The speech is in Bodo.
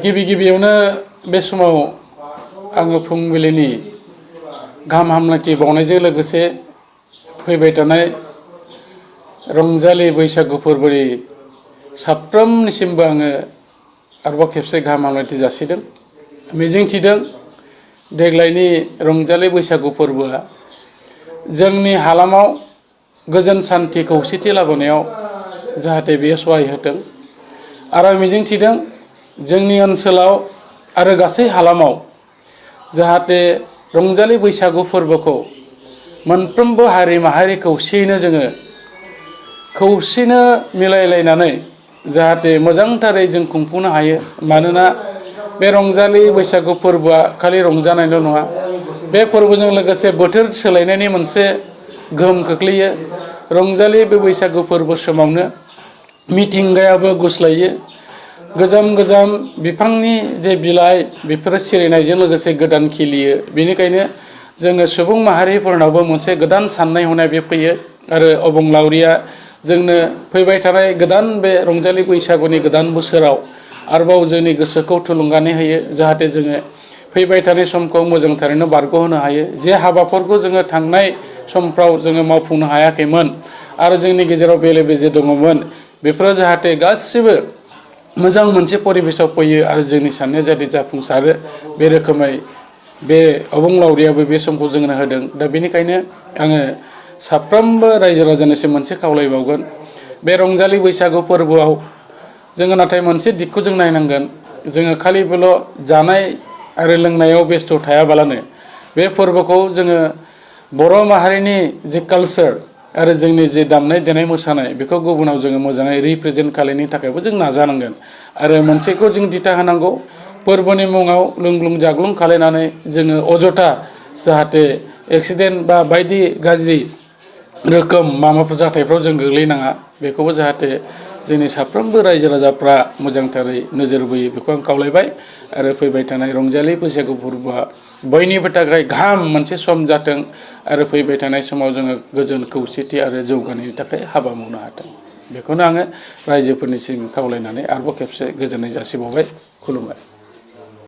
गिबि गिबियावनो बे समाव आङो फुंबिलिनि गाहाम हामलायथि बावनायजों लोगोसे फैबाय थानाय रंजालि बैसागु फोरबोनि साफ्रोमनिसिमबो आङो आरोबाव खेबसे गाहाम हामलायथि जासिदों। मिजिंथिदों देग्लायनि रंजालि बैसागु फोरबोआ जोंनि हालामाव गोजोन सान्थि खौसेथि लाबोनायाव जाहाथे बेयो सहाय होथों आरो मिजिंथिदों जोंनि ओनसोलाव आरो गासै हालामाव जाहाथे रंजालि बैसागु फोरबोखौ मोनफ्रोमबो हारि माहारि खौसेनो मिलायलायनानै जाहाथे मोजांथारै जों खुंफुंनो हायो। मानोना बे रंजालि बैसागु फोरबोआ खालि रंजानायल' नङा, बे फोरबोजों लोगोसे बोथोर सोलायनायनि मोनसे गोहोम खोख्लैयो। रंजालि बे बैसागु फोरबो समावनो मिथिंगायाबो गुस्लायो, गोजाम बिफांनि जे बिलाइ बेफोरो सिरिनायजों लोगोसे गोदान खिलियो। बेनिखायनो जोङो सुबुं माहारिफोरनावबो मोनसे गोदान साननाय हनाय बे फैयो आरो अबंलावरिया जोंनो फैबाय थानाय गोदान बे रंजालि बैसागुनि गोदान बोसोराव आरोबाव जोंनि गोसोखौ थुलुंगानाय होयो जाहाथे जोङो फैबाय थानाय समखौ मोजांथारैनो बारग'होनो हायो। जे हाबाफोरखौ जोङो थांनाय समफ्राव जोङो मावफुंनो हायाखैमोन आरो जोंनि गेजेराव बेले बेजे दङमोन, बेफोरो जाहाथे गासिबो मोजां मोनसे परिबेसाव फैयो आरो जोंनि साननाया जाहाथे जाफुंसारो। बे रोखोमै बे अबंलावरियाबो बे समखौ जोंनो होदों। दा बेनिखायनो आङो साफ्रोमबो रायजो राजानिसिम मोनसे खावलायबावगोन, बे रंजालि बैसागु फोरबोआव जोङो नाथाय मोनसे दिगखौ जों नायनांगोन। जोङो खालिबोल' जानाय आरो लोंनायाव बेस्थ' थायाबालानो बे फोरबोखौ जोङो बर' माहारिनि जे कालचार आरो जोंनि जे दामनाय देनाय मोसानाय बेखौ गुबुनाव जोङो मोजाङै रिप्रेजेन्ट खालामनो थाखायबो जों नाजानांगोन आरो मोनसेखौ जों दिथा होनांगौ, फोरबोनि मुङाव लोंग्लुं जाग्लुं खालायनानै जोङो अजथा जाहाथे एक्सिडेन्ट बा बायदि गाज्रि रोखोम माबाफोर जाथायफ्राव जों गोग्लैनाङा, बेखौबो जाहाथे जोंनि साफ्रोमबो रायजो राजाफ्रा मोजांथारै नोजोर बोयो बेखौ आं खावलायबाय। आरो फैबाय थानाय रंजालि बैसागु फोरबोआ बयनिबो थाखाय गाहाम मोनसे सम जाथों आरो फैबाय थानाय समाव जोङो गोजोन खौसेथि आरो जौगानायनि थाखाय हाबा मावनो हाथों। बेखौनो आङो रायजोफोरनिसिम खावलायनानै आरोबाव खेबसे गोजोननाय जासिबावबाय। खुलुमबाय।